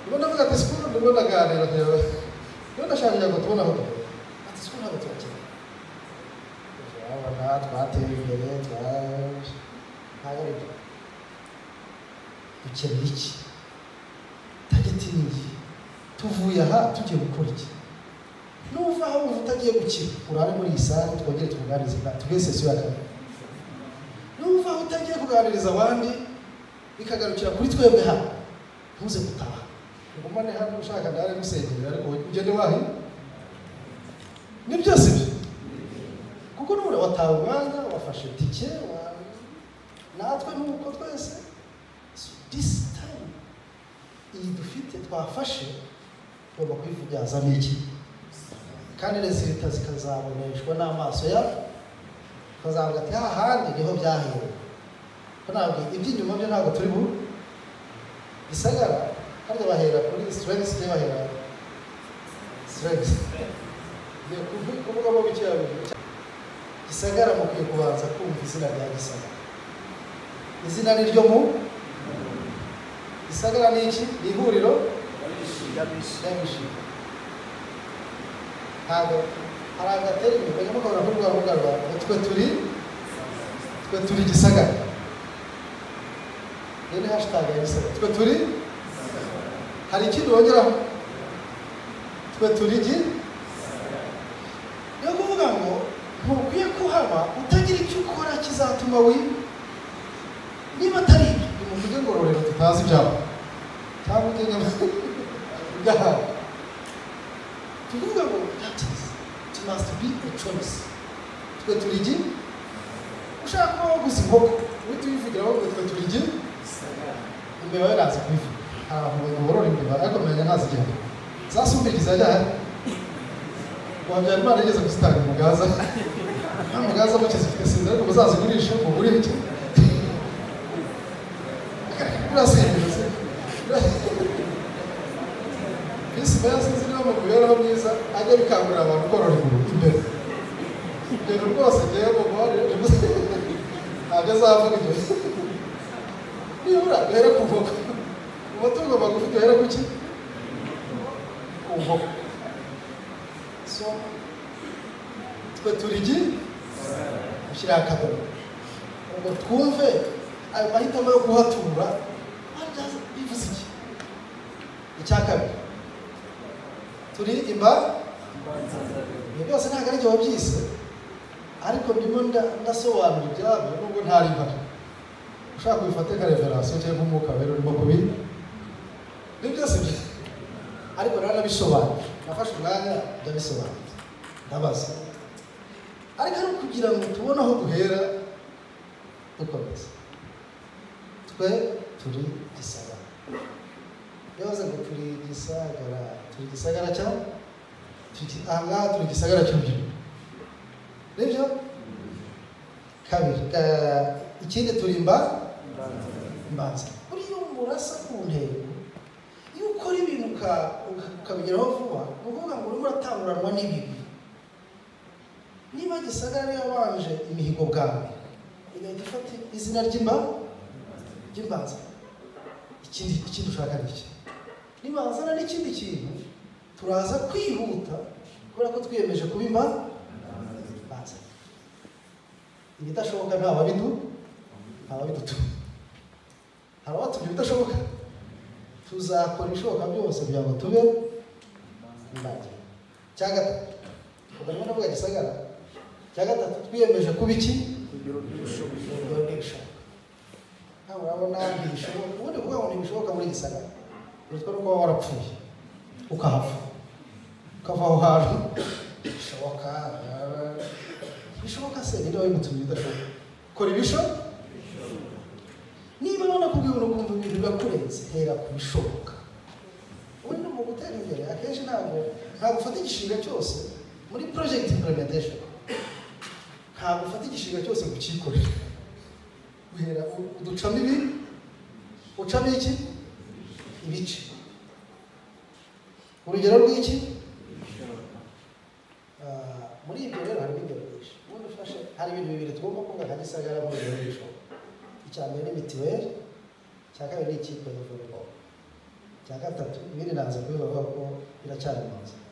Ndimo ndavuga disikuru, ndimo ndaganira, ndimo ndashaka kugira ngo tubone aho duhera. Amadisikuru ntabwo tuyakeneye. Turabona twateye imbere, ntabwo ari byo. Dukeneye iki? Target ni iyi. Tuvuye aha tugiye gukora iki? Nuva aho wumva utagiye gukira, urare muri iyi salle twongere tukuganirize, tugeze sesiyo ya kabiri. Nuva aho utagiye kuganiriza abandi bikagarukira kuri twebwe hano, ntuze gutaha, ugumane hano. Ushaka ndare gusengerera, ariko ugende wahi. Ni byose ibyo, kuko nubura watawe umwanya, wafashe tike natwe nuko twese. So this time iyi dufite twafashe tugomba kuyibyazamo iki? Kandi résultats zikazaboneshwa n'amaso ya, tukazavuga ati hahandi niho byaherewe. Ko ntabwo iby'inyuma byo ntabwo turi bu Gisagara. Harya bahera kuri strengths cyangwa bahera strengths? Ngiye kuvugamo bikeya bibiri. Gisagara mukwiye kubanza kumva izina rya Gisagara. Izina ni ryo mu Gisagara ni iki? Ni ihuriro ry'abishimye. Ntabwo hari agatera imbere bajya mukabona kuri rwa rubuga rwa ngo twe turi Gisagara. Iyo ni hashtag ya Gisagara, twe turi. Hari ikindi wongeraho? Twe turi iki? Niyo kuvuga ngo ntukwiye kuhaba utagira icyo ukora kizatuma wi niba atari ibyo nimuvuge ngororero tutazi ibyabo cyangwa ujye nyama. Tukuvuga ngo that is it must be a choice. Twe turi iki? Ushaka kuba waguze inkoko uhita uyivugiraho ngo twe turi iki? Imbeba yo nazi kuyivuga. Hari abantu borora imbeba ariko menya ntazigenda. Zasumbirije zajya he? Habyarimana yigeze kuzitanga umugaza. Nta mugaza mukizifite sinzi ariko muzazigurishe mugure iki? Birasimbiza. Visi meya sinzi niba mu mibereho myiza ajya bikangurira abantu korora ingurube imbere. Ibyo rwose ngewe mubare ntabwo azavuga ibyo. Nibura duhere ku nkoko. Mu matungo magufi duhere ku ki? Ku nkoko. So twe turi iki? Gushyiraho akadomo. Ngo twumve ayo mahitamo yo kuhatura bivuze iki? Icya kabiri turi imba ibyo byose ntabwo ari byo wabyise, ariko ndimo ndasobanura ibyabyo nubwo ntari mpari. Ushaka kubifata nka reverasiyo cyangwa nk'umwuka wera urimo kubi ni byose byo, ariko naranabisobanura, nafashe umwanya ndabisobanura ndabaza, ariko ari ukugira ngo tubone aho duhera dukomeza. Twe turi Gisagara. Yavuze ngo turi Gisagara, turi Gisagara cya aha ngaha turi Gisagara cy'urubyiruko, nibyo? Kabiri, ikindi turi imbanza. Buriya murasa ku ntego, iyo ukora ibintu ukabigeraho vuba, ni ukuvuga ngo urimo uratanguranwa n'ibigwi. Niba Gisagara yabanje imihigo bwa mbere, igahita ifata izina ry'imbanza, ikindi ushaka ni iki? Nibazana n'ikindi kintu turaza kwihuta kubera ko twiyemeje kuba imbanza. Ibidashoboka nta abatumye ibidashoboka. Tuzakora ibishoboka byose kugira ngo tube imbanza. Cya gatatu, ubwo ndimo ndavuga Gisagara. Cya gatatu twiyemeje kuba iki? Urugero rw'ibishoboka. Ntabwo urabona ntibishoboka. Ubundi kuvuga ngo ntibishoboka muri Gisagara urutwa no kuba warapfuye ukahava ukava aho hantu bishoboka. Bishoboka se ninde wabigutumye ibidashoboka? Kora ibisho. Niba banakubwiye ukuntu ibintu birakurenze, hera ku bishoboka. Ubundi mu gutera imbere akenshi ntabwo ufata igishinga cyose muri project implementation, ntabwo ufata igishinga cyose ngo ucyikorere. Uhera uducamo ibi, ucamo iki? Ibice. Urugero rw'iki? Muri ibyo rero harimo ingero nyinshi. Ubundi ufashe hari ibintu bibiri tugomba kuvuga nka Gisagara mu rugero rw'ibishoboka. Icya mbere ni mitiweli, icya kabiri ni ikipe ya volleyball, icya gatatu ibindi nanze kubivuga ko biracyari mu nzira.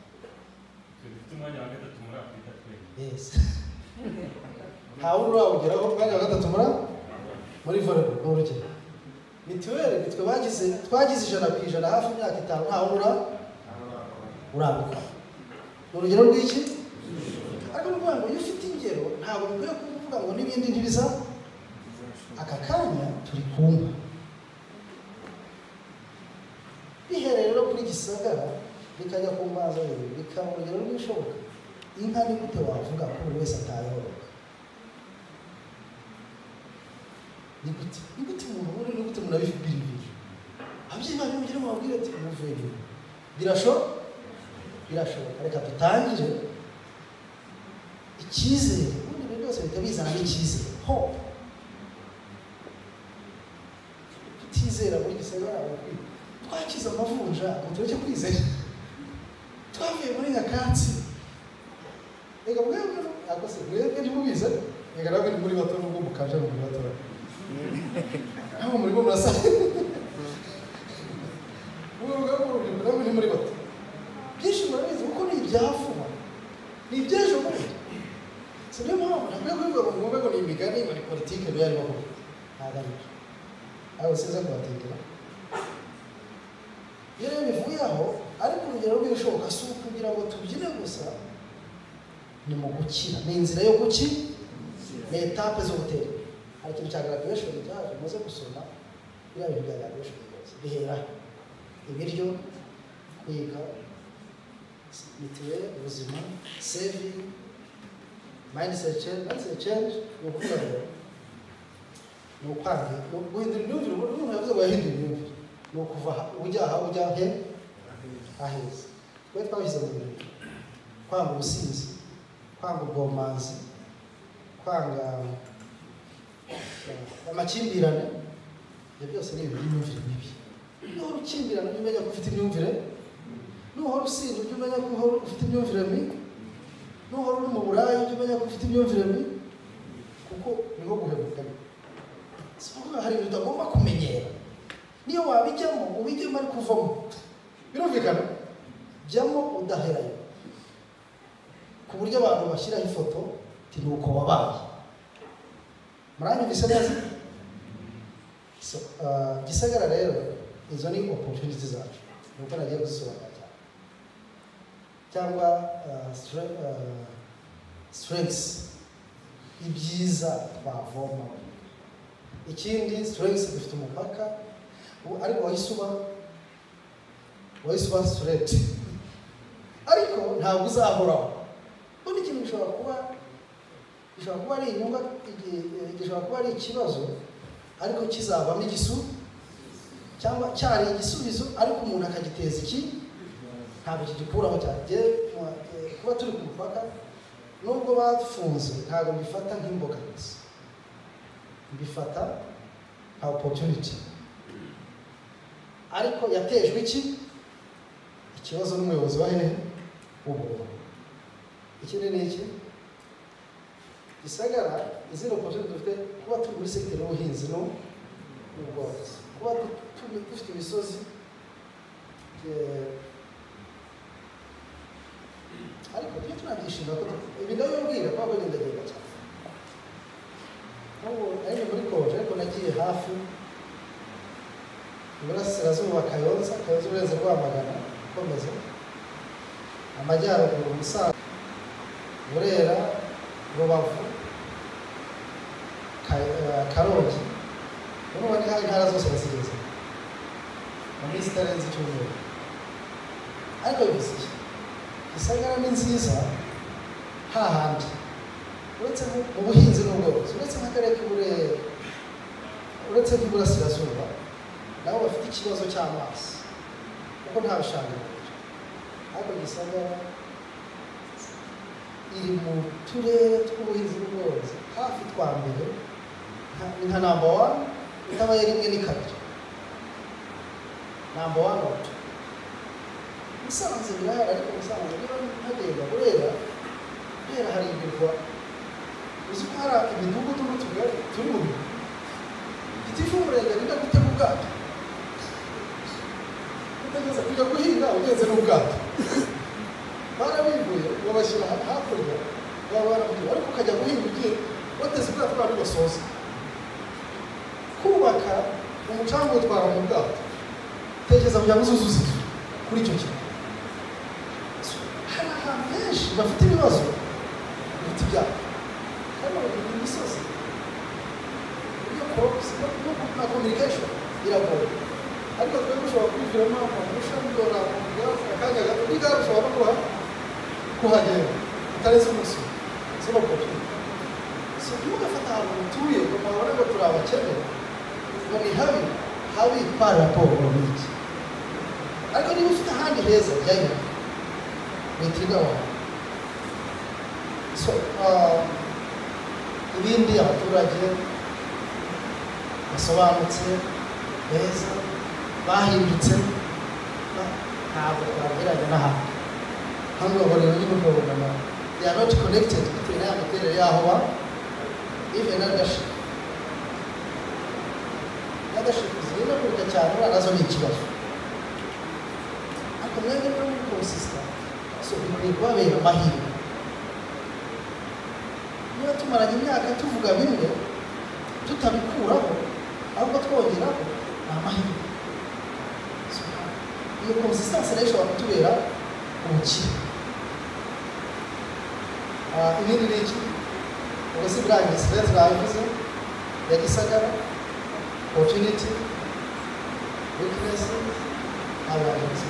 Dufite umwanya wa gatatu muri Afurika twese. Yes. Ntawe urawugeraho umwanya wa gatatu muri volleyball ni urugero. Mitiweli nitwe twagize 100% hafi imyaka 5 ntawe urabikora. Ni urugero rw'iki? Ariko ni ukuvuga ngo iyo ufite ingero ntabwo bikwiye kuvuga ngo n'ibindi ntibiza. Aka kanya turi kumwe. Bihereye rero kuri Gisagara bikajya ku mbanza bibiri bikaba urugero rw'ibishoboka. Inka ni gute wavuga ko buri wese atayorora? Ni gute? Ni gute umuntu ubona, ni gute umuntu abibiribira? Ababyeyi banyu mugire mubabwire ati muvere. Birashoboka. Reka dutangire icyizere. Ubundi ibintu byose bihita bizana n'icyizere. Hope. Tutizera muri Gisagara bakwiye. Twakize amavunja ngo tureke kwizera. Twavuye muri nyakatsi. Reka mwebwe akose mwebwe ntimubize. Reka nabwe ni muri bato nubwo mukaje muri bato. Ntabwo muri bo murasa. Mwebwe ni muri bato. Byinshi murabizi kuko ni ibyavuba. Ni iby'ejo bundi. Si niyo mpamvu ntabwo kubivuga ngo mwumve ngo ni imigani ngo ni politike biba arimo kuvuga. Ntabwo ari byo. Aho siza kubatekera. Iyo rero bivuye aho, ariko urugero rw'ibishoboka si ukugira ngo tubyine gusa, ni mu gukira, ni inzira yo gukira, ni étapes zo gutera imbere. Hari ikintu cya graduation cyaje, muze gusoma biriya bintu bya graduation rwose bihera ibiryo, kwiga, mituweli, ubuzima, saving, mindset change. Mindset change ni ukuvuga ngo ni ukwanga, ni uguhindura imyumvire. Umuntu yavuze ngo yahinduye imyumvire, ni ukuva ujya aha ujya he aheza. Twe twabishyize mu bintu: kwanga ubusinzi, kwanga ubwomanzi, kwanga amakimbirane. Ibyo byose ni ibintu by'imyumvire mibi. Nuhora ukimbirana, ujye umenya ko ufite imyumvire. Nuhora usinda, ujye umenya ko uhora ufite imyumvire mibi. Nuhora uri mu buraya, ujye umenya ko ufite imyumvire mibi, kuko niho guhemuka. Si ukuvuga hari ibintu utagomba kumenyera. Niyo wabijyamo, ubijyemo ariko uvamo. Birumvikana, jyamo udaherayo, ku buryo abantu bashyiraho ifoto ati ni uko wabaye. Muranyumvise neza? So, Gisagara rero, izo ni opportunity zacu, ni uko nagiye kuzisobanura cyane, cyangwa strengths, ibyiza twavoma. Ikindi strengths, dufite umupaka ariko wahise uba straight, ariko ntabwo uzahoraho. Ubundi ikintu gishobora kuba ari inyungu, gishobora kuba ari ikibazo, ariko kizavamo cyangwa cyari igisubizo, ariko umuntu akagiteza iki, ntabwo kigikuraho cyane. Kuba turi ku mupaka, nubwo bafunze, ntabwo mbifata nk'imbogamizi, mbifata nka opportunity, ariko yatejwe iki ikibazo n'umuyobozi wa hehe w'uburundi. Ikindi ni iki: Gisagara, izindi opportunity dufite, kuba turi muri secteur y'ubuhinzi n'ubworozi, kuba dufite imisozi, ariko tujye tunabyishimira ko ibi ndabibabwira kubera ko ngendagenda cyane. Nk'ubu nari muri congé, ariko nagiye hafi iburasirazuba, Kayonza, urenze Rwamagana ukomeza amajyaruguru, Musanze, Burera, Rubavu, Karongi. Urumva ni intara zose bazigeze mu minsi itarenze icyumweru. Ariko bivuze iki? Gisagara ni nziza hahandi, uretse mu buhinzi n'ubworozi, uretse nk'akarere k'Iburere, uretse nk'iburasirazuba, nabo bafite ikibazo cy'amazi kuko nta bishanga bagira. Ariko Gisagara iri mu turere tw'ubuhinzi n'ubworozi hafi twa mbere, ni nka number one, itabaye rimwe ni kabiri, number one or two. Musanze birahari, ariko Musanze niba ntagenda Burera, Burera hari ibirwa. Uzi ko hari imidugudu n'utugari turi mu birwa? Gitifu w'umurenge arinda gutega ubwato, utegeza kujya guhinga ugenze n'ubwato. Barabivuye babashyira hakurya, baba baravuye, ariko ukajya guhinga ugiye wateze ubwato bwabo basoza kubaka, umucanga utwara mu bwato. Tekereza kugira ngo uzuzuze inzu kuri icyo kintu. Hari ahantu henshi bafite ibibazo biruta ibyabo. Hano ni imisozi, iyo crops na communication iragoye, ariko twebwe ushobora kwiviramo amushambora akanya gato n'igare, ushobora no kuhagera utarenze umunsi umwe. So no opportunity. So ntimugafate ahantu mutuye ngo mubone ngo turi abakene, ngo ni habi habi par rapport n'iki. Ariko niba ufite ahandi heza, jyayo, witiga wawe. So ibindi, abaturage basobanutse, beza, bahindutse, ntabwo twagereranya n'ahandi. Hano bahorera nyine ukabona they are not connected bitewe n'aya miterere y'aho ba, even na leadership zihindagurika cyane, buriya nazo ni ikibazo. Ariko mwebwe muri consistent, so bikwiye kubabera amahirwe. Niba tumaranye imyaka tuvuga bimwe tutabikuraho, ahubwo twongeraho, ni amahirwe. So, Iyo consistency rero ishobora kutubera ubukire. Ibindi ni iki? Ubwo si birangiye, threat nabivuze ya Gisagara, opportunity, weaknesses, abantu.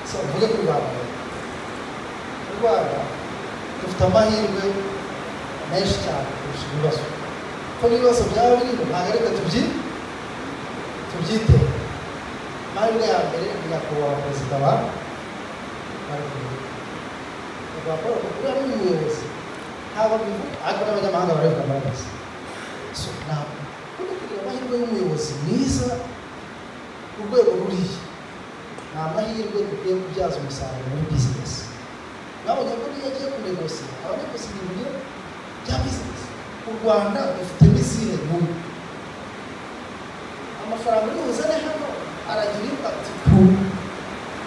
So mvuge ku Rwanda. U Rwanda dufite amahirwe menshi cyane kurusha ibibazo, kuko n'ibibazo byaba biriho ntabwo ariko tubyite. Amahirwe ya mbere ni nyakubahwa perezida wa repubulika, nyakubahwa Paul Kagame ni umuyobozi, ntabwo bivuga ariko n'abanyamahanga barabivuga murabizi. So ntabwo kuko kugira amahirwe y'umuyobozi mwiza ku rwego ruriya ni amahirwe dukwiye kubyaza umusaruro muri business. Nabonye ko niyo agiye kunegosiya aba anegosiya ibintu bya business. U Rwanda dufitemo izihe nyungu? Amafaranga uri buzane hano aragira impact ku,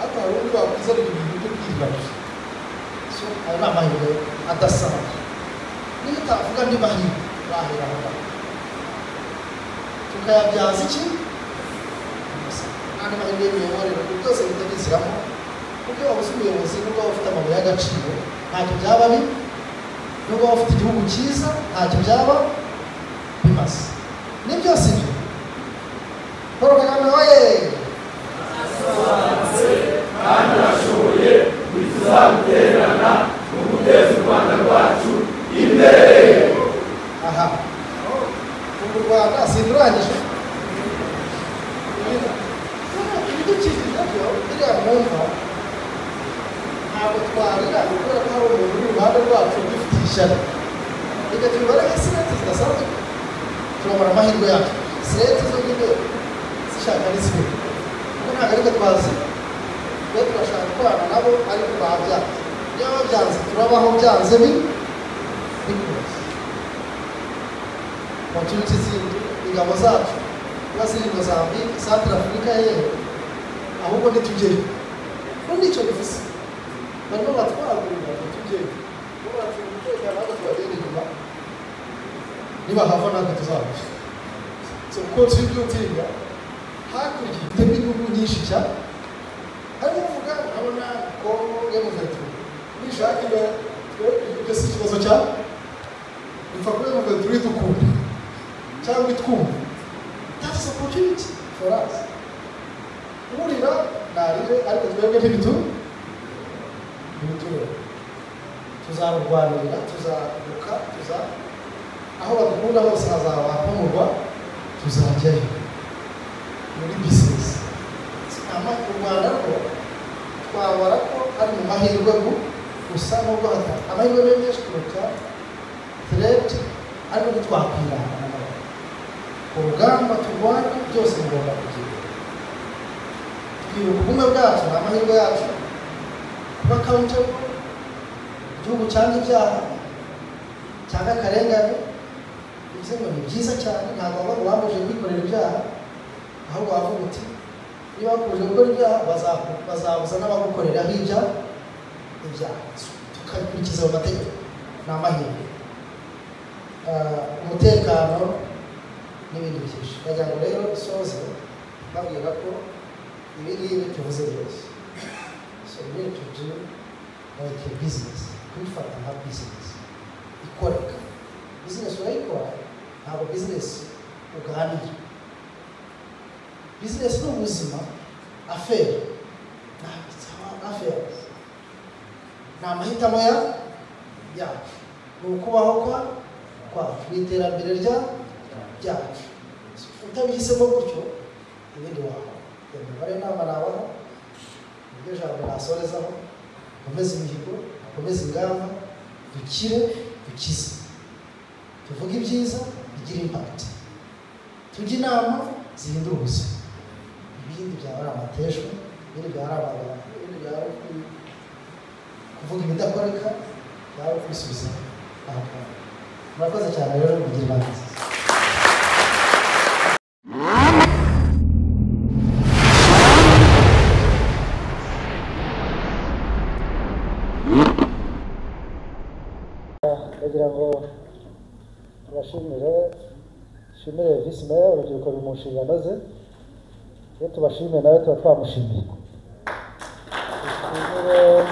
ariko hari undi wakwizanira ibintu byo kwirira gusa. So ayo ni amahirwe adasanzwe. Niyo utavuga andi mahirwe wahera aho ngaho tukayabyaza iki? N'andi mahirwe y'imiyoborere, ibyo byose bihita biziramo, kuko iyo wabuze umuyobozi nubwo waba ufite amabuye y'agaciro ntacyo byaba bi, nubwo waba ufite igihugu cyiza ntacyo byaba bimaze. Ni byose ibyo. Paul Kagame oye! Kandi urashoboye, ntituzagutererana mu guteza u Rwanda rwacu imbere. Aha, ubu u Rwanda sindurangije. Ibidukikije byo biriya mwumva ntabwo twarira kubera ko hari umuntu uri iruhande rwacu udufitiye ishyari. Reka tubibare nka threat zidasanzwe, turabara amahirwe yacu. Threat zo nyine zishaka n'izibura, kuko ntabwo ariko twazi twe turashaka gukorana nabo ariko babyanze. Niba babyanze turabaho, byanze bikunze. Opportunity zindi, ingabo zacu kuba ziri Mozambique, Central Africa, yewe ahubwo ntitujyeyo, kuko nicyo bivuze. Barimo batwagurira ngo tujyeyo, bo baracunga umutekano ahubwo tubagenda inyuma, nibahava natwe tuzava. So contributing hakurya ifitemo inyungu nyinshi cyane. Harimo uvuga urabona Kongo M23 nishaka ibe, ibyo si ikibazo cya ipfa kuba M23 idukunda cyangwa itwumva. That's opportunity for us. Urira narire, ariko twebwe ntibitureba. Tuzarurwanirira, tuzaruka, tuza aho badukunda hose hazaba nko tuzajyayo muri business. U Rwanda rwo twabara ko ari mu mahirwe gusa, nubwo amahirwe ni menshi kuruta threat, ariko ntitwakwiranga na gato. Urugamba turwana byose bigomba kugira twibuka ubumwe bwacu, ni amahirwe yacu kuba accountable. Igihugu cyanga ibyaha cyangwa akarengane, bivuze ngo ni byiza cyane. Ntabwo waba wambujije kwikorera ibyaha, ahubwo wavuga uti niba bakubujije gukora ibyaha bazabuza n'abagukoreraho ibyaha, tukabikurikiza mu mategeko. Ni amahirwe. Umutekano n'ibindi byinshi. Ndagira ngo rero soze babwira ko ibi ngibi tuvuze byose, so we need to do like a business, kubifata nka business ikoreka. Business urayikora, ntabwo business uganira. Business ni ubuzima, affaire affairs ni amahitamo yacu, ni ukubaho kwacu, ni iterambere ryacu. Utabihisemo gutyo ibindi wawe. Imibare inama nabaha, iryo jambo nasorezaho: dukomeze imihigo, dukomeze ingamba, dukire, dukize, tuvuge ibyiza bigira impact, tujye inama zihindura ubuzima. Ibindi byaba ari amateshwa, ibindi byaba ari amagambo, ibindi byaba ari kuvuga ibidakoreka, byaba ari kwisubiza aho ngaho. Murakoze cyane rero, mugire inama nziza. Ndagira ngo tubashimire, nshimire visi meya, urubyiruko ruri mu nshingano ze. Iyo tubashimiye nawe tuba twamushimiye. Dushimire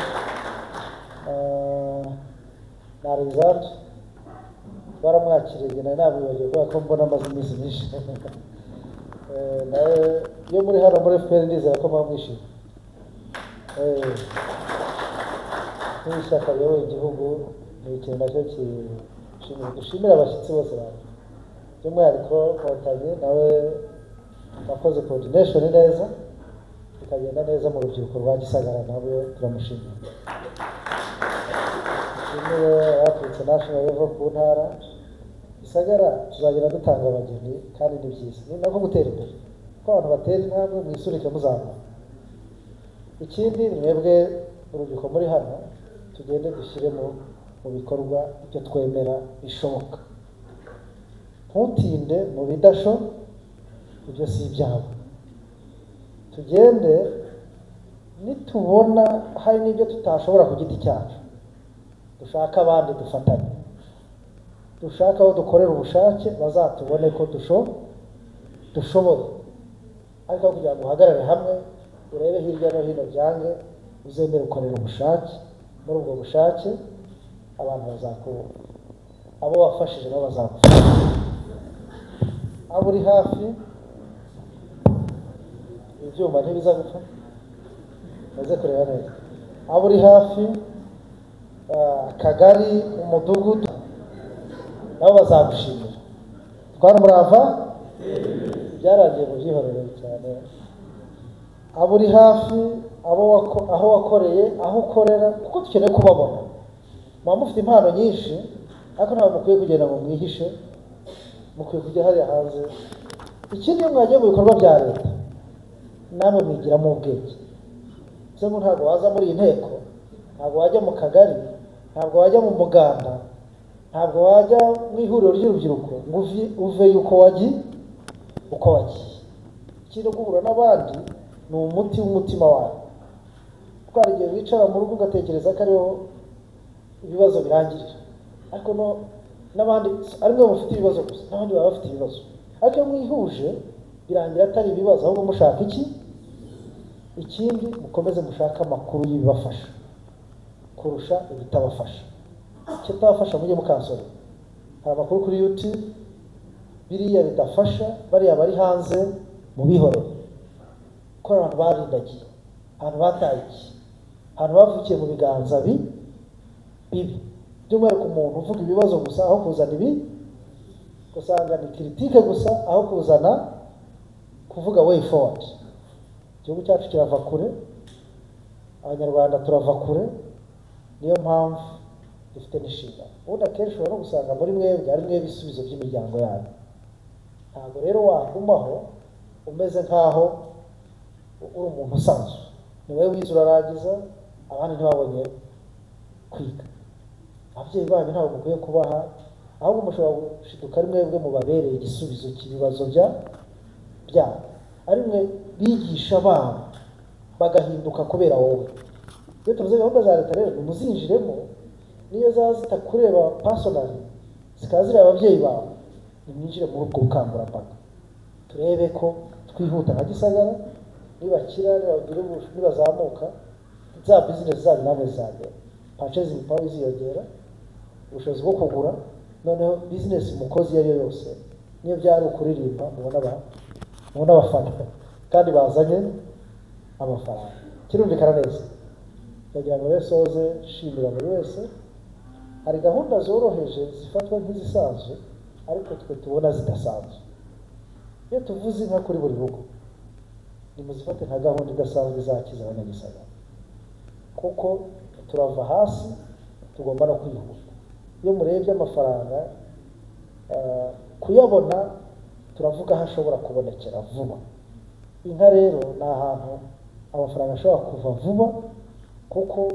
na Alexandre, twaramwakiriye, nari namwibagiwe kubera ko mbona amaze iminsi myinshi. Nawe iyo muri hano muri FPR ndizera ko muba mwishimye. Nk'ishyaka riyoboye igihugu ni ikintu nacyo gishimira. Dushimire abashyitsi bose baje, by'umwihariko Nkotanyi nawe wakoze coordination neza bikagenda neza mu rubyiruko rwa Gisagara, nawe turamushimira. Dushimire abaturutse national level ku ntara. Gisagara tuzagenda dutanga abageni kandi ni byiza, ni nako gutera imbere kuko abantu batera intambwe mwisunike muzamuka. Ikindi ni mwebwe urubyiruko muri hano, tugende dushyire mu bikorwa ibyo twemera bishoboka. Ntutinde mu bidasho, ibyo si ibyawe. Tugende nitubona hari n'ibyo tutashobora ku giti cyacu, dushake abandi dufatanye, dushake aho dukorera ubushake bazatubone ko dushoboye. Ariko aho kugira ngo uhagarare hamwe urebe hirya no hino byange, uzemere ukorera ubushake. Muri ubwo bushake abantu bazakubona, abo wafashije nabo bazagufasha, abo uri hafi ibyuma ntibiza gupfa, maze kureba neza, abo uri hafi akagari, umudugudu, nabo bazagushimira. Twari umurava byarangiye mu byihorere cyane. Abo uri hafi, abo aho wakoreye, aho ukorera, kuko dukeneye kubabona. Muba mufite impano nyinshi, ariko ntabwo mukwiye kugenda ngo mwihishe, mukwiye kujya hariya hanze. Ikindi, iyo mwagiye mu bikorwa bya leta namwe mwigiramo ubwenge. Ese ngo ntabwo waza muri iyi nteko, ntabwo wajya mu kagari, ntabwo wajya mu muganda, ntabwo wajya mu ihuriro ry'urubyiruko ngo uve uko wagiye uko wagiye. Ikindi, guhura n'abandi ni umuti w'umutima wawe, kuko hari igihe wicara mu rugo ugatekereza ko ariho ibibazo birangirira, ariko no n'abandi ari mwe mufite ibibazo gusa, n'abandi baba bafite ibibazo. Ariko iyo mwihuje birangira atari ibibazo, ahubwo mushaka iki? Ikindi, mukomeze mushake amakuru y'ibibafasha kurusha ibitabafasha. Ikitabafasha mujye mukansora, hari amakuru kuri YouTube, biriya bidafasha bariya bari hanze mubihorere, kuko hari abantu barindagiye, abantu bataye igihe, abantu bavukiye mu biganza bibi. By'umwihariko umuntu uvuga ibibazo gusa aho kuzana ibi, usanga ni critique gusa aho kuzana kuvuga way forward. Igihugu cyacu kirava kure, Abanyarwanda turava kure, niyo mpamvu dufite n'inshingano. Ubundi akenshi ushobora no gusanga muri mwebwe ari mwe ibisubizo by'imiryango yanyu. Ntabwo rero wagumaho umeze nk'aho uri umuntu usanzwe, ni wowe wize urarangiza, abandi ntibabonye kwiga. Ababyeyi banyu ntabwo mukwiye kubaha, ahubwo mushobora gushiduka ari mwebwe mubabereye igisubizo cy'ibibazo byabo, ari mwe bigisha babo bagahinduka kubera wowe. Iyo tuvuze gahunda za leta rero nimuzinjiremo, niyo zaba zitakureba personally zikaba zireba ababyeyi bawe, nimwinjire muri ubwo bukangurambaga, turebe ko twihuta nka Gisagara. Nibakira, nibazamuka, za business zanyu namwe zizagera, purchasing power iziyongera, ubushobozi bwo kugura. Noneho business mukozi iyo ari yo yose, niyo byari ukuririmba, mubona abafana kandi bazanye amafaranga. Kirumvikana neza. Ndagira ngo rero soze nshimira buri wese. Hari gahunda zoroheje zifatwa nk'izisanzwe, ariko twe tubona zidasanzwe. Iyo tuvuze inka kuri buri rugo, nimuzifate nka gahunda idasanzwe izakiza Abanyagisagara, kuko turava hasi, tugomba no kwihuta. Iyo murebye amafaranga kuyabona, turavuga aho ashobora kubonekera vuba. Inka rero ni ahantu amafaranga ashobora kuva vuba, kuko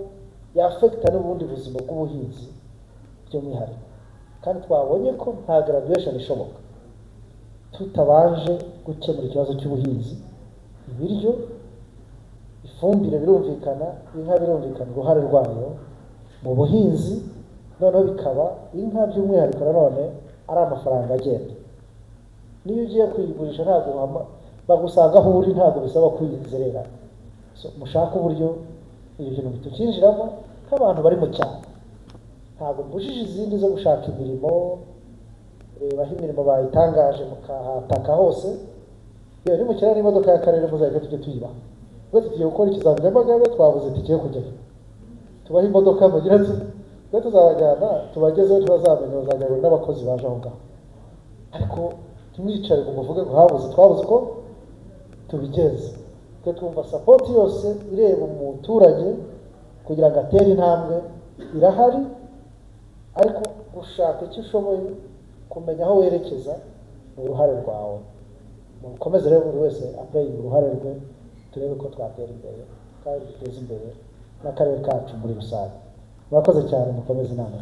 yaffecta n'ubundi buzima bw'ubuhinzi by'umwihariko. Kandi twabonye ko nta graduation ishoboka tutabanje gukemura ikibazo cy'ubuhinzi, ibiryo, ifumbire birumvikana, inka birumvikana uruhare rwayo mu buhinzi, noneho bikaba inka by'umwihariko nanone ari amafaranga agenda. Niyo ugiye kuyigurisha ntabwo uhama Bagusanga aho uri, ntabwo bisaba kwizerera. So, mushake uburyo ibyo bintu bitukinjiramo nk'abantu bari mu cyaro. Ntabwo mbujije izindi zo gushaka imirimo, reba aho imirimo bayitangaje mukahataka hose. Iyo nimukira n'imodoka y'akarere muzajya tujye tuyibaha. Ubwo tugiye gukora ikizamini Nyamagabe, twabuze itike yo kujyayo, tubahe imodoka mugira ati twe tuzabajyana tubagezeho, ntibazamenya, bazajyana n'abakozi baje aho ngaho. Ariko ntimwicare ngo muvuge ngo habuze, twabuze uko tubigenza. Twe twumva support yose ireba umuturage kugira ngo atere intambwe irahari, ariko gushaka icyo ushoboye, kumenya aho werekeza ni uruhare rwawe. Mukomeze rero buri wese apureyinga uruhare rwe, turebe ko twatera imbere kandi duteze imbere n'akarere kacu muri rusange. Murakoze cyane, mukomeze inama.